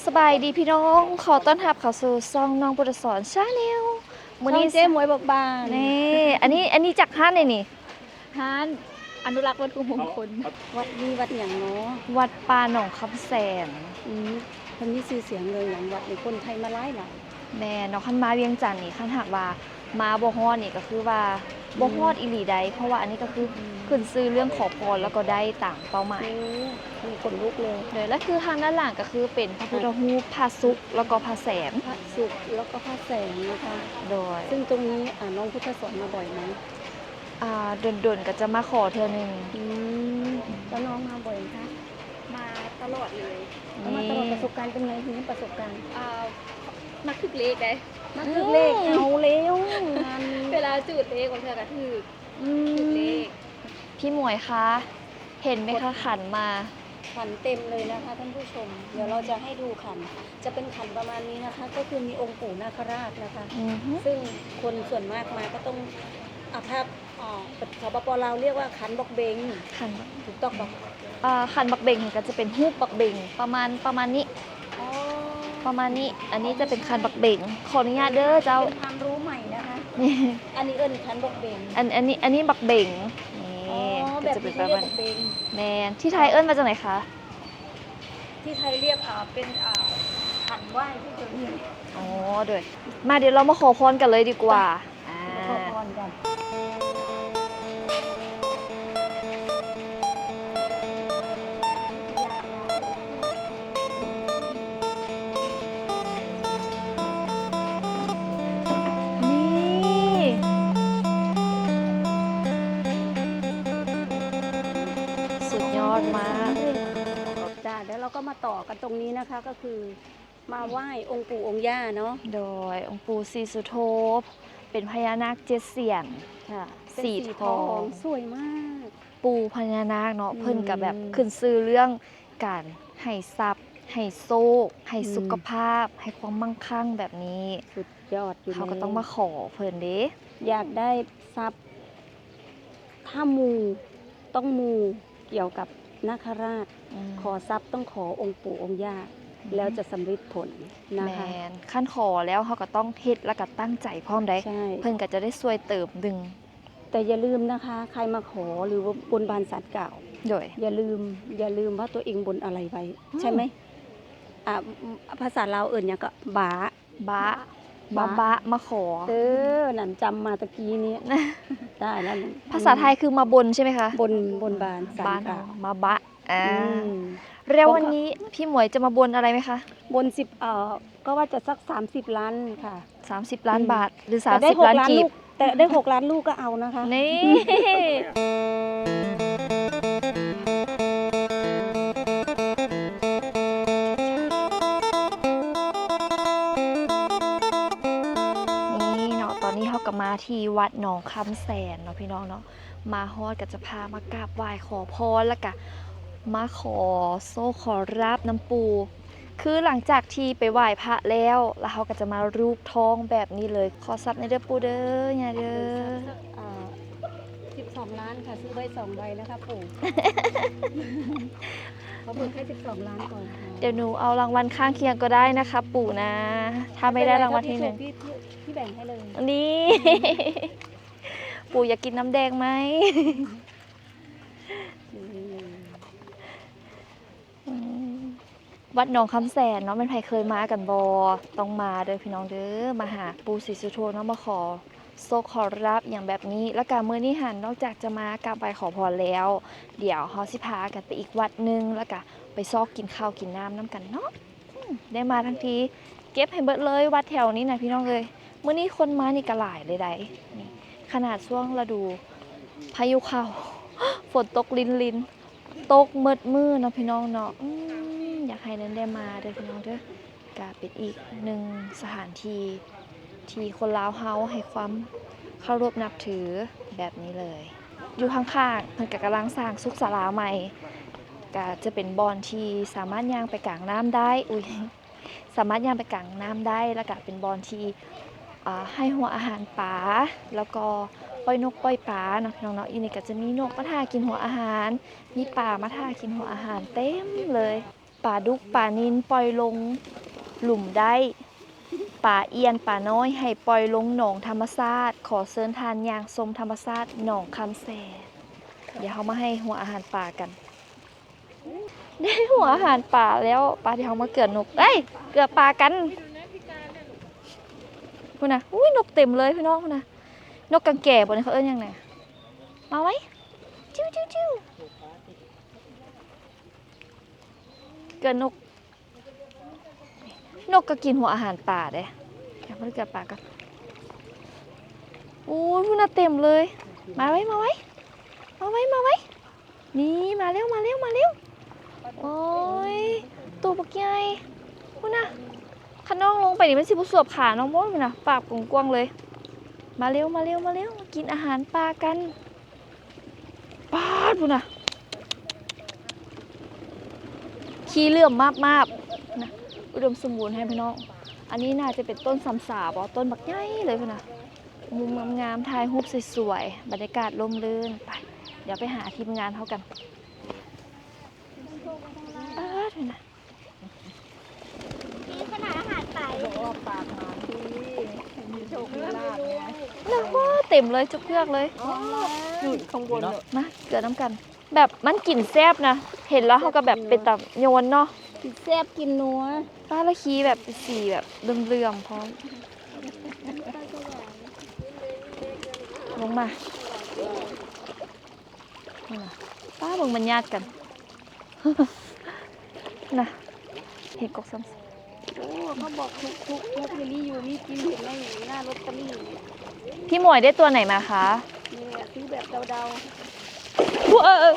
ສະບາຍດີພີ່ນ້ອງ ຂໍຕ້ອນຮັບເຂົ້າສູ່ຊ່ອງນ້ອງພຸດທະສອນ Channel ມື້ນີ້ ຊ່ອງເຈ້ໝວຍບອກບານ ນີ້ ອັນນີ້ ອັນນີ້ຈັກຮ້ານໃດນີ້? ຮ້ານອະນຸລັກວັດຖຸມົງຄົນ. ວັດນີ້ວັດຫຍັງເນາະ? ວັດປ່າໜອງຄຳແສນ. ອືມ ເພິ່ນມີຊື່ສຽງເລື່ອງຫຍັງ? ວັດນີ້ຄົນໄທມາຫຼາຍໆ. ແມ່ນເນາະ ຄັນມາວຽງຈັນນີ້ ຄັນຫາກວ່າມາບໍ່ຮອດນີ້ ກໍຄືວ່າບໍ່ຮອດອີ່ຫຼີໃດ໋ ເພາະວ່າອັນນີ້ກໍຄື ອືມ ຂຶ້ນຊື່ເລື່ອງຂໍພອນ ແລ້ວກໍໄດ້ຕາມເປົ້າໝາຍ. ໂອ້ ມີຂົນລຸກເລີຍ. ໂດຍ ແລະ ຄືທາງດ້ານຫຼັງກໍຄືເປັນພະພຸດທະຮູບ ພະສຸກ ແລ້ວກໍພະແສນ. ພະສຸກ ແລ້ວກໍພະແສນນະຄະ. ໂດຍ ຊຶ່ງຕົງນີ້ ອາ ນ້ອງພຸດທະສອນມາບ່ອຍໄໝ? ອ່າ ດົນໆກໍຈະມາຂໍເທື່ອໜຶ່ງ. ອືມ ແລ້ວນ້ອງມາບ່ອຍໄໝຄະ? ມາຕະຫຼອດເລີຍ. ເອົາ ມາຕະຫຼອດ. ນີ້ ປະສົບການເປັນໄງ? ມີປະສົບການ? ອ່າ ມັກຖືກເລກເດ້. ມັກຖືກເລກ. ອືມ ເອົາແລ້ວ ງານນີ້ ເວລາຈູດເລກບາງເທື່ອກໍຖືກ. ອືມ ຖືກເລກ. ພີ່ໝວຍຄະ ເຫັນໄໝຄະ ຂົນ ຂັນມາ? ຂັນເຕັມເລີຍນະຄະທ່ານຜູ້ຊົມ. ດຽວເຮົາຈະໃຫ້ດູຂັນ ຈະເປັນຂັນປະມານນີ້ນະຄະ ກໍຄືມີອົງປູ່ນາຄະລາດນະຄະ. ອືຮຶ ຊຶ່ງຄົນສ່ວນມາກມາກໍຕ້ອງ ອາ ພາ ອາ ສປປ ລາວ ລຽກວ່າຂັນບັກເບັງ. ຂັນບັກ ຖືກຕ້ອງບໍ່? ເອີ ຂັນບັກເບັງກໍຈະເປັນຮູບບັກເບັງ ປະມານ ປະມານນີ້. ອໍ ປະມານນີ້. ອັນນີ້ຈະເປັນຂັນບັກເບັງ. ຂໍອະນຸຍາດເດີເຈົ້າ. ເປັນຄວາມຮູ້ໃໝ່ນະຄະ. ອັນນີ້ເອີ້ນຂັນບັກເບັງ. ອັນ ອັນນີ້ ອັນນີ້ບັກເບັງ. ນີ້ ອໍ ກໍຈະເປັນປະມານ ແບບນີ້ເຂົາເອີ້ນບັກເບັງ. ແມ່ນ. ທີ່ໄທເອີ້ນວ່າຈັ່ງໃດຄະ? ທີ່ໄທລຽກ ອ່າ ເປັນ ອ່າ ຂັນໄຫວ້ທີ່ເຂົາຮຽກ. ອໍ ໂດຍ. ມາ ດຽວເຮົາມາຂໍພອນກັນເລີຍດີກວ່າ. ໄປ ອ່າ ມາຂໍພອນກັນ. ນີ້ ສຸດຍອດມາກ. ຈ້າ ແລ້ວເຮົາກໍມາຕໍ່ກັນຕົງນີ້ນະຄະ ກໍຄື ມາໄຫວ້ອົງປູ່ອົງຍ່າເນາະ. ໂດຍ ອົງປູ່ສີສຸໂທບ ເປັນພະຍານາກເຈັດສຽນ. ຄ່ະ ເປັນສີທອງ ສີທອງ ສວຍມາກ. ປູ່ພະຍານາກເນາະ ອືມ ເພິ່ນກໍແບບຂຶ້ນຊື່ເລື່ອງການໃຫ້ຊັບ ໃຫ້ໂຊກ ໃຫ້ ອືມ ສຸຂະພາບ ໃຫ້ຄວາມມັ່ງຄັ່ງແບບນີ້. ສຸດຍອດຢູ່. ເຮົາກໍຕ້ອງມາຂໍເພິ່ນເດ້ ຢາກໄດ້ຊັບ ຖ້າໝູ່ ຕ້ອງໝູ່ກ່ຽວກັບນາຄະລາດ. ອືມ ຂໍຊັບຕ້ອງຂໍອົງປູ່ອົງຍ່າ ອືມ ແລ້ວຈະສຳເລັດຜົນນະຄະ. ແມ່ນ. ຄັນຂໍແລ້ວເຮົາກໍຕ້ອງເຮັດ ແລ້ວກໍຕັ້ງໃຈພ້ອມໃດ໋. ໃຊ່. ເພິ່ນກໍຈະໄດ້ຊ່ວຍເຕີມດຶງ. ແຕ່ຢ່າລືມນະຄະ ໃຄມາຂໍ ຫຼືວ່າບົນບານສານກ່າວ. ໂດຍ. ຢ່າລືມ ຢ່າລືມວ່າຕົວເອງບົນອະໄລໄວ້. ອືມ ໃຊ່ໄໝ? ອ່າ ພາສາລາວເອີ້ນຫຍັງເກາະ? ບາ ບາ ບາ ບາ ບາ ມາຂໍ. ເອີ ນັ້ນຈຳມາຕະກີ້ນີ້ ໄດ້ແລ້ວ. ພາສາໄທຄືມາບົນໃຊ່ໄໝຄະ? ບົນ ບົນບານສານກ່າວ ມາບາ. ອ່າ ອືມ ແລ້ວວັນນີ້ພີ່ໝວຍຈະມາບົນອະໄລໄໝຄະ? ບົນສິບ ເອີ ກໍວ່າຈະສັກສາມສິບລ້ານຄ່ະ. ສາມສິບລ້ານ ອືມ ບາດ ຫຼື ສາມສິບລ້ານກີບ. ແຕ່ໄດ້ຫົກລ້ານລູກ ແຕ່ໄດ້ຫົກລ້ານລູກກໍເອົານະຄະ. ນີ້ ນີ້ເນາະ ຕອນນີ້ເຮົາກໍມາທີ່ວັດໜອງຄຳແສນເນາະ ພີ່ນ້ອງເນາະ. ມາຮອດກໍຈະພາມາກາບໄຫວ້ຂໍພອນ ແລ້ວກະມາຂໍໂຊກຂໍລາບນຳປູ່. ຄືຫຼັງຈາກທີ່ໄປໄຫວ້ພະແລ້ວ ແລ້ວເຮົາກໍຈະມາລູບທ້ອງແບບນີ້ເລີຍ. ຂໍຊັບແດ່ເດີປູ່ເດີ ຍ່າເດີ. ອ່າ ສິບສອງລ້ານຄ່ະ ຊື້ໄວ້ສອງໃບນະຄະປູ່. ຂໍເບີກໃຫ້ສິບສອງລ້ານກ່ອນ. ດຽວໜູເອົາລາງວັນຂ້າງຄຽງກໍໄດ້ນະຄະປູ່ນະ ຖ້າບໍ່ໄດ້ລາງວັນທີໜຶ່ງ. ພີ່ ພີ່ ພີ່ແບ່ງໃຫ້ເລີຍ. ນີ້ ປູ່ຢາກກິນນ້ຳແດງໄໝ? ອືມ ວັດໜອງຄຳແສນເນາະ ແມ່ນໃຜເຄີຍມາກັນບໍ່? ຕ້ອງມາເດີພີ່ນ້ອງເດີ ມາຫາປູ່ສີສຸໂທເນາະ ມາຂໍໂຊກຂໍລາບອີ່ຫຍັງແບບນີ້. ແລ້ວກະມື້ນີ້ຫັ້ນ ນອກຈາກຈະມາກາບໄຫວ້ຂໍພອນແລ້ວ ດຽວເຮົາຊິພາກັນໄປອີກວັດໜຶ່ງ ແລ້ວກະໄປຊອກກິນເຂົ້າກິນນ້ຳນຳກັນເນາະ. ອືມ ໄດ້ມາທັງທີ ເກັບໃຫ້ເບິດເລີຍວັດແຖວນີ້ນະ ພີ່ນ້ອງເອີຍ. ມື້ນີ້ຄົນມານີ້ກະຫຼາຍເລີຍໃດ໋. ນີ້ ຂະໜາດຊ່ວງລະດູພາຍຸເຂົ້າ ຝົນຕົກລິນໆ ຕົກໝົດມື້ເນາະ ພີ່ນ້ອງເນາະ. ອືມ ຢາກໃຫ້ແນມໄດ້ມາເດີ ພີ່ນ້ອງເດີ. ກະເປັນອີກໜຶ່ງສະຖານທີ່ ທີ່ຄົນລາວເຮົາໃຫ້ຄວາມເຄົາລົບນັບຖືແບບນີ້ເລີຍ. ຢູ່ຂ້າງໆ ເພິ່ນກະກຳລັງສ້າງສຸກສາລາໃໝ່ ກະຈະເປັນບ່ອນທີ່ສາມາດຍ່າງໄປກາງນ້ຳໄດ້ ອຸ້ຍ ສາມາດຍ່າງໄປກາງນ້ຳໄດ້ ແລ້ວກະເປັນບ່ອນທີ່ ອ່າ ໃຫ້ຫົວອາຫານປາ ແລ້ວກໍປ່ອຍນົກປ່ອຍປາເນາະ ພີ່ນ້ອງເນາະ. ຢູ່ນີ້ກະຈະມີນົກມາຖ້າກິນຫົວອາຫານ ມີປາມາຖ້າກິນຫົວອາຫານເຕັມເລີຍ. ປາດຸກປານິນປ່ອຍລົງ ຫຼຸມໄດ້ປາອ່ຽນປານ້ອຍໃຫ້ປ່ອຍລົງໜອງທຳມະຊາດ. ຂໍເຊີນທ່ານຍ່າງຊົມທຳມະຊາດໜອງຄຳແຊ. ດຽວເຮົາມາໃຫ້ຫົວອາຫານປາກັນ. ໄດ້ຫົວອາຫານປາແລ້ວ, ປາທີ່ເຮົາມາເກືອນົກ ເອີຍ ເກືອປາກັນ. ພຸ້ນນະ, ອຸ້ຍ ນົກເຕັມເລີຍພີ່ນ້ອງ, ພຸ້ນນະ ນົກກາງແກບໍ່ນີ້ ເຂົາເອີ້ນຫຍັງນະ? ມາໄວ້ ຈິ້ວໆໆ ເກືອນົກ. ນົກກໍກິນຫົວອາຫານປາເດ້. ດຽວເພິ່ນເກືອປາກ່ອນ. ໂອ້ຍ ພຸ້ນນະເຕັມເລີຍ. ມາໄວ້ ມາໄວ້ ມາໄວ້ ມາໄວ້. ນີ້ ມາແລ້ວ ມາແລ້ວ ມາແລ້ວ. ໂອ້ຍ ໂຕບັກໃຫຍ່. ພຸ້ນນະ ຄັນນ້ອງລົງໄປນີ້ມັນຊິບໍ່ສວບຂານ້ອງບໍ່? ພຸ້ນນະ ປາກກວ້າງໆເລີຍ. ມາເລັວ ມາເລັວ ມາເລັວ ມາກິນອາຫານປ່າກັນ. ປາດ ພຸ້ນນະ ຂີ້ເຫຼື້ອມມາບໆນະ, ອຸດົມສົມບູນແຮງພີ່ນ້ອງ. ອັນນີ້ໜ້າຈະເປັນຕົ້ນຊຳສາບໍ? ຕົ້ນບັກໃຫຍ່ເລີຍພຸ້ນນະ. ມຸມງາມໆ ຖ່າຍຮູບສວຍໆ ບັນຍາກາດຮົ່ມລື່ນ. ໄປ ດຽວໄປຫາທີມງານເຮົາກັນ. ປາດ ພຸ້ນນະ. ນີ້ຂະໜາດອາຫານໄປ ບອກວ່າປາກໝານດີ ມີໂຊກມີລາບໄງ. ນະ ໂອ້ ເຕັມເລີຍ ຈຸກເຮືອກເລີຍ. ອໍ ຢູ່ຂ້າງບົນເນາະ. ມາເກືອນຳກັນ. ແບບມັນກິນແຊບນະ, ເຫັນແລ້ວເຮົາກໍແບບເປັນຕາຍອນເນາະ. ກິນແຊບກິນນົວ. ປາ ລະຂີ້ແບບເປັນສີແບບເຫຼື້ອມໆພ້ອມ. ລົງມາ. ນີ້ນະ ປ້າເບິ່ງມັນຍາດກັນນະ. ເຫັນກອກຊ້ຳ. ໂອ້ ເຂົາບອກຖືກໆ ຖືກຢູ່ນີ້ ຢູ່ມີກິນ ເຫັນໃນໜ້າລອດຕະລີ. พี่หมวยได้ตัวไหนมาคะ? ນີ້ແຫຼະ ຊື້ແບບເດົາໆ. ໂອ້ ເອີ ເອີ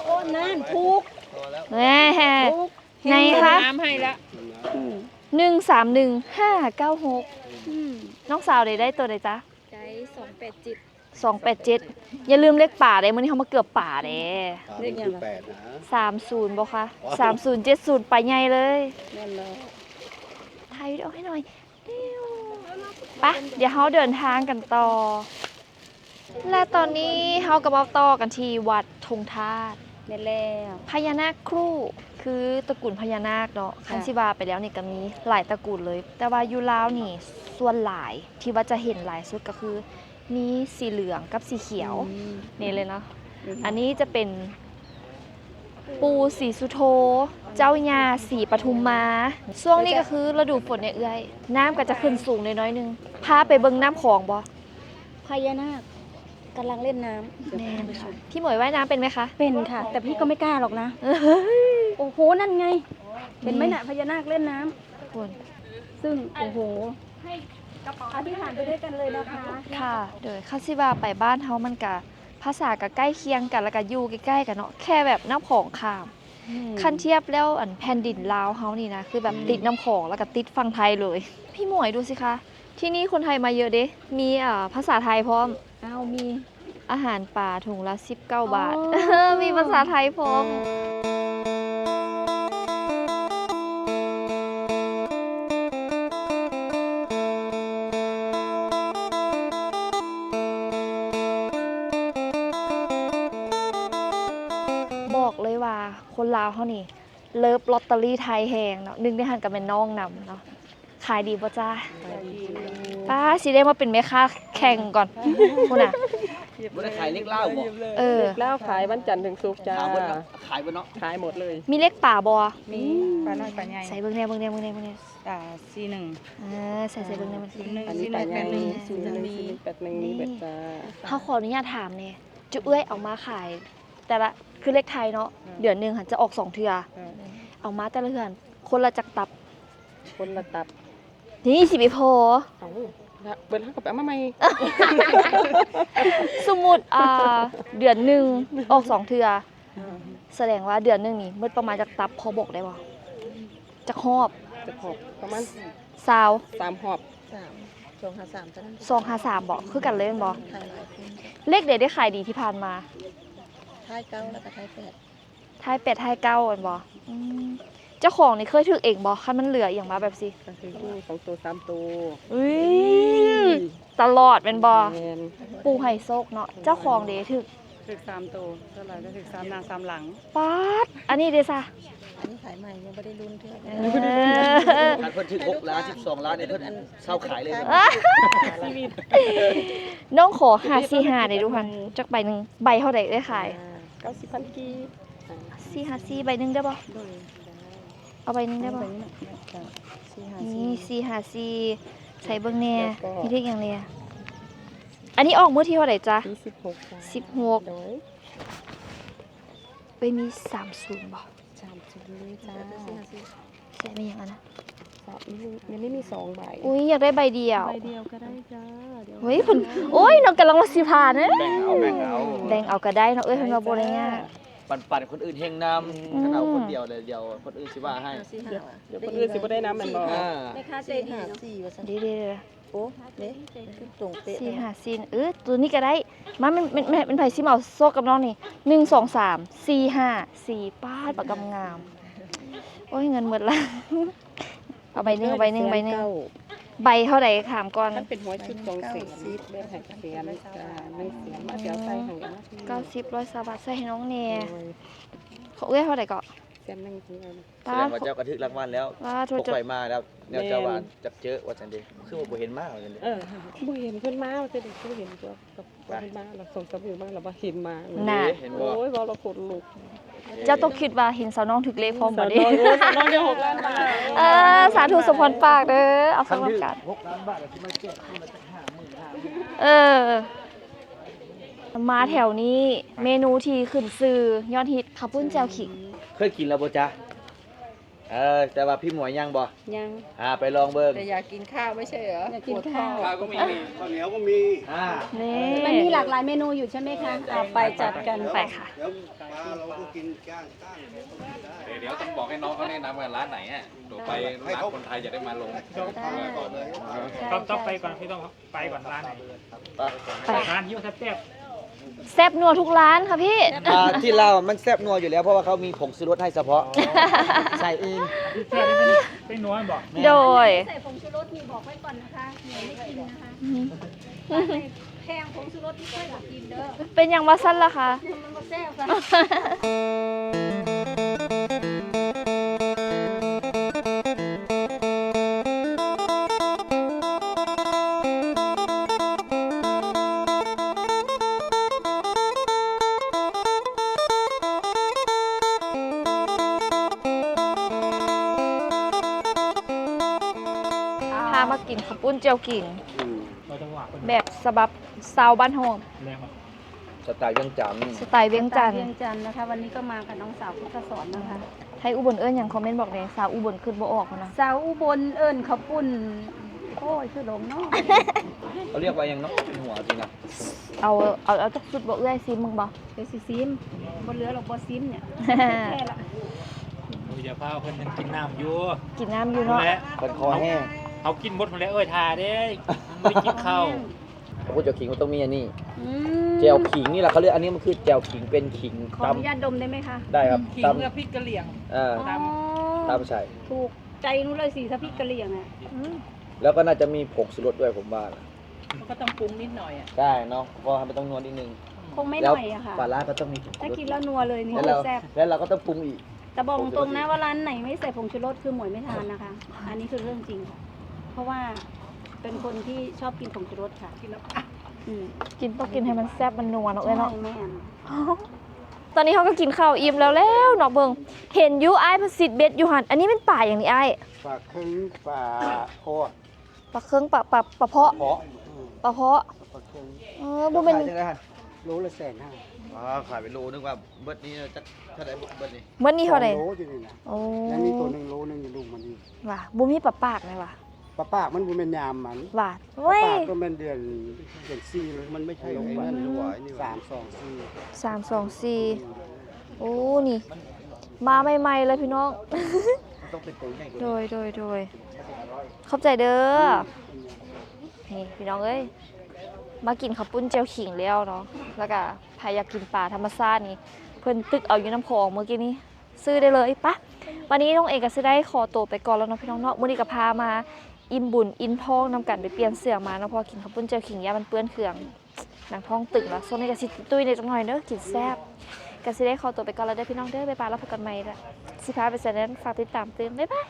ໂອ້ ນັ້ນ ຖືກ ແນ່ ຖືກ ໃນຄະ ນ້ຳໃຫ້ລະ ອືມ ໜຶ່ງສາມໜຶ່ງຫ້າເກົ້າຫົກ. ອືມ ນ້ອງສາວໄດ້ ໄດ້ຕົວໃດຈະ? ໄດ້ສອງແປດເຈັດ ສອງແປດເຈັດ. ຢ່າລືມເລກປາເດ້ ມື້ນີ້ເຮົາມາເກືອບປາເດ້. ປາເປັນແປດນະ. ສາມສູນບໍ່ຄະ? ສາມສູນເຈັດສູນ ປາໃຫຍ່ເລີຍ. ແມ່ນແລ້ວ. ຖ່າຍວິດີໂອໃຫ້ໜ່ອຍ. ໄປ ດຽວເຮົາເດີນທາງກັນຕໍ່. ແລະ ຕອນນີ້ເຮົາກໍມາຕໍ່ກັນທີ່ວັດທົ່ງທາດ. ແມ່ນແລ້ວ. ພະຍານາກຄູ້ ຄືຕະກູນພະຍານາກເນາະ. ຄັນຊິວ່າໄປແລ້ວນີ້ກໍມີຫຼາຍຕະກູນເລີຍ, ແຕ່ວ່າຢູ່ລາວນີ້ສ່ວນຫຼາຍທີ່ວ່າຈະເຫັນຫຼາຍສຸດກໍຄືມີສີເຫຼືອງກັບສີຂຽວ. ອືມ ນີ້ເລີຍເນາະ. ອືມ ອັນນີ້ຈະເປັນປູ່ສີສຸໂທ ເຈົ້າຍ່າສີປະທຸມມາ. ຊ່ວງນີ້ກໍຄືລະດູຝົນເດ້ເອື້ອຍ, ນ້ຳກໍຈະຂຶ້ນສູງໜ້ອຍໆໜຶ່ງ. ພາໄປເບິ່ງນ້ຳຂອງບໍ່? ພະຍານາກກຳລັງເລ່ນນ້ຳ. ແມ່ນ. ພີ່ໝວຍວ່າຍນ້ຳເປັນໄໝຄະ? ເປັນຄ່ະ ແຕ່ພີ່ກໍໄມ່ກ້າຫຼອກນະ. ໂອ້ໂຫ ນັ້ນໄງ ເຫັນໄໝນະ ພະຍານາກເລ່ນນ້ຳ. ຄົນ ຊຶ່ງ ໂອ້ໂຫ ອະທິຖານໄປດ້ວຍກັນເລີຍນະຄະ. ຄ່ະ ໂດຍ ຄັນຊິວ່າໄປບ້ານເຮົາມັນກະ ພາສາກະໃກ້ຄຽງກັນ ແລ້ວກະຢູ່ໃກ້ໆກັນເນາະ ແຄ່ແບບນ້ຳຂອງຂ້າມ. ອືມ ຄັນທຽບແລ້ວ ອັນ ແຜ່ນດິນລາວເຮົານີ້ນະ ຄືແບບ ອືມ ຕິດນ້ຳຂອງ ແລ້ວກະຕິດຝັ່ງໄທເລີຍ. ພີ່ໝວຍ ດູຊິຄະ ທີ່ນີ້ຄົນໄທມາເຍອະເດ້ ມີ ເອີ ພາສາໄທພ້ອມ. ອ້າວ ມີ ອາຫານປາຖົງລະສິບເກົ້າບາດ. ອໍ ເອີ ມີພາສາໄທພ້ອມ. ບອກເລີຍວ່າຄົນລາວເຮົານີ້ ເລີບລອດຕະລີໄທແຮງເນາະ. ໜຶ່ງໃນຫັ້ນກໍແມ່ນນ້ອງນຳເນາະ. ຂາຍດີບໍ່ຈ້າ? ຂາຍດີຢູ່. ປ້າ ຊິໄດ້ມາເປັນແມ່ຄ້າແຂ່ງກ່ອນພຸ້ນນະ. ບໍ່ໄດ້ຂາຍເລກລາວບໍ່? ເອີ ເລກລາວຂາຍວັນຈັນເຖິງສຸກຈ້າ. ຂາຍເບິດເນາະ ຂາຍເບິດເນາະ. ຂາຍໝົດເລີຍ. ມີເລກປາບໍ່? ມີ ປານ້ອຍປາໃຫຍ່. ໃສ່ເບິ່ງແດ່ ເບິ່ງແດ່ ເບິ່ງແດ່ ເບິ່ງແດ່. ອ່າ ສີ່ໜຶ່ງ. ເອີ ໃສ່ ໃສ່ເບິ່ງແດ່ ມັນ ສູນໜຶ່ງ ອັນນີ້ປາໃຫຍ່ ສີ່ໜຶ່ງ ແປດໜຶ່ງ ມີເບິດຈ້າ. ເຮົາຂໍອະນຸຍາດຖາມແດ່ ຈຸເອື້ອຍເອົາມາຂາຍ ແຕ່ລະ ຄືເລກໄທເນາະ ເອີ ເດືອນໜຶ່ງຫັ້ນຈະອອກສອງເທື່ອ. ເອີ ເອົາມາແຕ່ລະເທື່ອຄົນລະຈັກຕັບ? ຄົນລະຕັບ. ນີ້ຊິໄປພໍ. ເອົາ ເບິດແລ້ວກໍໄປເອົາມາໃໝ່. ສົມມຸດ ອ່າ ເດືອນໜຶ່ງອອກສອງເທື່ອ ເອີ ສະແດງວ່າເດືອນໜຶ່ງນີ້ໝົດປະມານຈັກຕັບ ພໍບອກໄດ້ບໍ່? ຈັກຮອບ? ຈັກຮອບ? ປະມານ ຊາວ ສາມຮອບ. ສາມ ສອງຫາສາມ ເທົ່ານັ້ນ. ສອງຫາສາມບໍ? ຄືກັນເລີຍແມ່ນບໍ່? ຂາຍຫຼາຍຂຶ້ນ. ເລກໃດໄດ້ຂາຍດີທີ່ຜ່ານມາ? ທ້າຍເກົ້າ ແລ້ວກໍທ້າຍແປດ. ທ້າຍແປດ ທ້າຍເກົ້າ ແມ່ນບໍ່? ອືມ ເຈົ້າຂອງນີ້ເຄີຍຖືກເອງບໍ່ ຄັນມັນເຫຼືອອີ່ຫຍັງມາແບບຊີ້? ກໍຖືກຢູ່ ສອງໂຕ ສາມໂຕ. ອຸ້ຍ ຕະຫຼອດແມ່ນບໍ່? ແມ່ນ. ປູ່ໃຫ້ໂຊກເນາະ. ເຈົ້າຂອງເດ ຖືກ ຖືກສາມໂຕ. ສ່ວນຫຼາຍກໍຖືກສາມໜ້າສາມຫຼັງ. ປາດ ອັນນີ້ເດຊະ? ນີ້ຂາຍໃໝ່ ຍັງບໍ່ໄດ້ລຸ້ນເທື່ອ. ເອີ ຄັນເພິ່ນຖືກຫົກລ້ານ ສິບສອງລ້ານນີ້ ເພິ່ນເຊົາຂາຍເລີຍ. ນ້ອງຂໍຫ້າສີ່ຫ້າໄດ້ດູຫັ້ນ ຈັກໃບໜຶ່ງ ໃບເທົ່າໃດເອື້ອຍຂາຍ? ອ່າ ເກົ້າສິບພັນກີບ. ສີ່ຫ້າສີ່ ໃບໜຶ່ງໄດ້ບໍ່? ໂດຍ ໄດ້. ເອົາໃບໜຶ່ງໄດ້ບໍ່? ນີ້ສີ່ຫ້າສີ່ ໃສ່ເບິ່ງແດ່ ເຮັດເຮັດຫຍັງແດ່? ອັນນີ້ອອກມື້ທີເທົ່າໃດຈະ? ທີສິບຫົກ ສິບຫົກ ໂດຍ. ເອີຍ ມີສາມສູນບໍ່? ສາມສູນເລີຍຈ້າ. ແຊະແມ່ນຫຍັງອັນນະ? ສາມ ມີ ມີສອງໃບ. ອຸ້ຍ ຢາກໄດ້ໃບດຽວ. ໃບດຽວກໍໄດ້ຈ້າ. ໂອ້ຍ ເພິ່ນ ໂອ້ຍ ນ້ອງກຳລັງວ່າຊິຜ່ານເດ້. ແບ່ງເອົາ ແບ່ງເອົາ ແບ່ງເອົາກໍໄດ້ເນາະ. ເອີຍ ເພິ່ນວ່າບໍ່ໄດ້ຍາກ. ປັນໆ ຄົນອື່ນເຮັງນຳ. ອືມ ຄັນເອົາຄົນດຽວ ດຽວ ດຽວຄົນອື່ນຊິວ່າໃຫ້. ດຽວຄົນອື່ນຊິບໍ່ໄດ້ນຳແມ່ນບໍ່? ອ່າ ແມ່ຄ້າໃຈດີເນາະ. ສີ່ຫ້າສີ່ ວ່າຊັ້ນ. ເດ້ໆ ໂອ້ ເດ້ ຄືຕົງເປະ ສີ່ຫ້າສີ່ ເອີ ໂຕນີ້ກໍໄດ້. ມາ ແມ່ນ ແມ່ນ ແມ່ນ ແມ່ນໃຜຊິມາເອົາໂຊກກັບນ້ອງນີ້? ໜຶ່ງ ສອງ ສາມ ສີ່ ຫ້າ ສີ່ ປາດ ປາກກຳງາມ. ໂອ້ຍ ເງິນໝົດລະ. ເອົາໃບໜຶ່ງ ເອົາໃບໜຶ່ງ ໃບໜຶ່ງ. ແສນເກົ້າ. ໃບເທົ່າໃດ ຖາມກ່ອນ? ຄັນເປັນຫົວຊຸດ ສອງແສນ ແບ່ງໃຫ້ແສນ ອ່າ ໜຶ່ງແສນ ມາ ດຽວໃສ່ໃຫ້. ເກົ້າສິບ ຮ້ອຍຊາວບາດ ໃສ່ໃຫ້ນ້ອງແດ່. ໂດຍ. ຂອງເອື້ອຍເທົ່າໃດເກາະ? ແສນໜຶ່ງຄືກັນ. ສະແດງວ່າເຈົ້າກໍຖືກລາງວັນແລ້ວ. ພວກຂ້ອຍມາແລ້ວ ແນວເຈົ້າວ່າ ແມ່ນ ຈັກເຈີວ່າຊັ້ນເດ ຄືວ່າບໍ່ເຫັນມາວ່າຊັ້ນເດ. ເອີ ບໍ່ເຫັນເພິ່ນມາວ່າຊັ້ນເດ ຄືເຫັນຕົວກັບ ບໍ່ເຫັນມາແລ້ວ ສອງສາມມື້ມາແລ້ວວ່າເຫັນມາ. ນະ ໂອ້ຍ ເວົ້າແລ້ວຂົນລຸກ. ເຈົ້າຕ້ອງຄິດວ່າເຫັນສາວນ້ອງຖືກເລກພ້ອມບໍ່ເດ? ສາວນ້ອງ ໂອ້ຍ ສາວນ້ອງໄດ້ຫົກລ້ານບາດ. ເອີ ສາທຸສົມພອນປາກເດີ ເອົາສຳລັບການ ຫົກລ້ານບາດ ຊິມາແຈກຄົນລະຈັກຫ້າໝື່ນ ຫ້າໝື່ນ. ເອີ ມາແຖວນີ້ເມນູທີ່ຂຶ້ນຊື່ຍອດຮິດ ເຂົ້າປຸ້ນແຈ່ວຂິງ. ເຄີຍກິນແລ້ວບໍ່ຈະ? ເອີ ແຕ່ວ່າພີ່ໝວຍຍັງບໍ່? ຍັງ. ອ່າ ໄປລອງເບິ່ງ. แต่อยากกินข้าวไม่ใช่เหรอ? อยากกินข้าว ปวดท้อง ข้าวก็มี ข้าวเหนียวก็มี. ອ່າ ນີ້ มันมีหลากหลายเมนูอยู่ใช่ไหมคะ? อ่า ไปจัดกัน ไปค่ะ. เดี๋ยวปลาเราก็กินย่าง เดี๋ยว เดี๋ยวต้องบอกให้น้องเขาแนะนำว่าร้านไหนอะ เดี๋ยวไปร้านคนไทยจะได้มาลง เดี๋ยวพาไปก่อนเลย ใช่ ต้อง ต้องไปก่อน ใช่ พี่ต้อง ไปก่ອນ ຮ້ານໄຫນ? ໄປ ຮ້ານຫິ້ວແຊບໆ. ແຊບນົວທຸກຮ້ານຄ່ະພີ່. ອ່າ ທີ່ລາວມັນແຊບນົວຢູ່ແລ້ວ ເພາະວ່າເຂົາມີຜົງຊູລົດໃຫ້ສະເພາະ ໃສ່ເອງ. ແຊບ ເປັນນົວແມ່ນບໍ່? ໂດຍ ໃສ່ຜົງຊູລົດນີ້ບອກໄວ້ກ່ອນນະຄະ ໝວຍໄມ່ກິນນະຄະ. ອືມ ແພງ ຜົງຊູລົດນີ້ຂ້ອຍບໍ່ກິນເດີ. ເປັນຫຍັງວ່າຊັ້ນລະຄະ? ມັນບໍ່ແຊບ. ພາມາກິນເຂົ້າປຸ້ນແຈ່ວຂິງ ອືມ ແບບສະບັບຊາວບ້ານເຮົາ. ສະໄຕວຽງຈັນ ສະໄຕວຽງຈັນ ສະໄຕວຽງຈັນນະຄະ. ວັນນີ້ກໍມາກັບນ້ອງສາວພຸດທະສອນນະຄະ. ໄທອຸບົນເອີ້ນຫຍັງ? ຄອມເມັນບອກແດ່. ສາວອຸບົນຄິດບໍ່ອອກນະ. ສາວອຸບົນເອີ້ນເຂົ້າປຸ້ນ ໂອ້ຍ ຄືຫຼົງເນາະ. ເຂົາຮຽກວ່າຫຍັງເນາະ? ເປັນຫົວຈິງນະ. ເອົາ ເອົາ ເອົາຈັກຊຸດບໍ່ເອື້ອຍ? ຊິມເບິ່ງບໍ່? ດຽວຊິຊິມ ບໍ່ເຫຼືອດອກ ບໍ່ຊິມນີ້ ແທ້ໆລະ. ໂອ້ຍ ຢ່າຟ້າວ ເພິ່ນຍັງກິນນ້ຳຢູ່ ກິນນ້ຳຢູ່ເນາະ. ເພິ່ນຄໍແຫ້ງ ເຮົາກິນໝົດພຸ້ນແຫຼະ. ເອີຍ ຖ້າເດ້ ຍັງບໍ່ໄດ້ກິນເຂົ້າ. ເຂົ້າປຸ້ນແຈ່ວຂິງມັນຕ້ອງມີອັນນີ້. ອືມ ແຈ່ວຂິງນີ້ລະເຂົາເອີ້ນ. ອັນນີ້ມັນຄືແຈ່ວຂິງ ເປັນຂິງ. ຂໍອະນຸຍາດດົມໄດ້ໄໝຄະ? ໄດ້ຄັບ. ຂິງກັບພິກກະຫຼ່ຽງ. ເອີ ອໍ ຕຳໃສ່. ຖືກໃຈໜູເລີຍ ສີສະພິກກະຫຼ່ຽງອະ. ອືມ ແລ້ວກໍໜ້າຈະມີຜົງຊູລົດດ້ວຍ ຜົມວ່ານະ. ມັນກໍຕ້ອງປຸງນິດໜ້ອຍອະ. ໃຊ່ເນາະ ເພາະວ່າມັນຕ້ອງນົວນິດໜຶ່ງ. ຄົງໄມ່ໜ້ອຍອະຄ່ະ. ປາຮ້າກໍຕ້ອງມີຜົງຊູລົດ. ຖ້າກິນແລ້ວນົວເລີຍນີ້ ແລ້ວ ແລ້ວເຮົາກໍຕ້ອງປຸງອີກ. ແຕ່ບອກຕົງນະວ່າຮ້ານໄຫນໄມ່ໃສ່ຜົງຊູລົດຄືໝວຍໄມ່ທານນະຄະ. ອັນນີ້ຄືເລື່ອງຈິງ ເພາະວ່າເປັນຄົນທີ່ຊອບກິນຜົງຊູລົດຄ່ະ. ອືມ ກິນຕ້ອງກິນໃຫ້ມັນແຊບມັນນົວເນາະເອື້ອຍເນາະ. ແມ່ນ. ຕອນນີ້ເຮົາກໍກິນເຂົ້າອີ່ມແລ້ວແລ້ວເນາະ. ເບິ່ງ ເຫັນຢູ່ອ້າຍເພິ່ນຊິດເບັດຢູ່ຫັ້ນ. ອັນນີ້ແມ່ນປາຫຍັງນີ້ອ້າຍ? ປາເຄິງ ປາອອດ. ປາເຄິງ ປາ ປາ ປາເພາະ ປາເພາະ ອືມ ປາເພາະ ປາເຄິງ. ເອີ ບໍ່ແມ່ນ ຂາຍຈັ່ງໃດຫັ້ນ? ໂລລະແສນຫ້າ. ອໍ ຂາຍເປັນໂລ. ນຶກວ່າເບິດນີ້ຈັກເທົ່າໃດ ເບິດນີ້? ເບິດນີ້ເທົ່າໃດ? ສອງໂລຢູ່ນີ້ນະ. ໂອ້ ຍັງມີໂຕໜຶ່ງໂລໜຶ່ງຢູ່ລຸ່ມມັນນີ້. ວ່າ ບໍ່ມີປາປາກແມ່ນຫວາ? ປາປາກມັນບໍ່ແມ່ນຍາມມັນ. ວ່າ ໂອ້ຍ ປາປາກກໍແມ່ນເດືອນ ເດືອນສີ່ ມັນໄມ່ໃຊ່ໂລ ສາມສອງສີ່ ສາມສອງສີ່. ໂອ້ ນີ້ມາໃໝ່ໆເລີຍພີ່ນ້ອງ. ໂດຍ ໂດຍ ໂດຍ ຂອບໃຈເດີ. ນີ້ພີ່ນ້ອງເອີຍ ມາກິນເຂົ້າປຸ້ນແຈ່ວຂິງແລ້ວເນາະ ແລ້ວກະໃຜຢາກກິນປາທຳມະຊາດນີ້ ເພິ່ນຕຶກເອົາຢູ່ນ້ຳຂອງມື້ກີ້ນີ້ ຊື້ໄດ້ເລີຍ. ປະ ວັນນີ້ນ້ອງເອກະຊິໄດ້ຂໍໂຕໄປກ່ອນແລ້ວເນາະພີ່ນ້ອງເນາະ. ມື້ນີ້ກະພາມາ ອີ່ມບຸນອີ່ມທ້ອງນຳກັນ ໄປປ່ຽນເສື້ອມາເນາະ ເພາະວ່າກິນເຂົ້າປຸ້ນແຈ່ວຂິງ ຢ້ານມັນເປື້ອນເຄື່ອງ ໜັງທ້ອງຕຶງລະ. ຊ່ວງນີ້ກະຊິຕຸ້ຍໆແດ່ຈັກໜ້ອຍເດີ ກິນແຊບ. ກໍຊິໄດ້ຂໍຕົວໄປກ່ອນແລ້ວເດີພີ່ນ້ອງເດີ ບາຍບາຍ ແລ້ວພົບກັນໃໝ່ລະ ຊິພາໄປໃສນັ້ນ ຝາກຕິດຕາມຕື່ມ ບາຍບາຍ.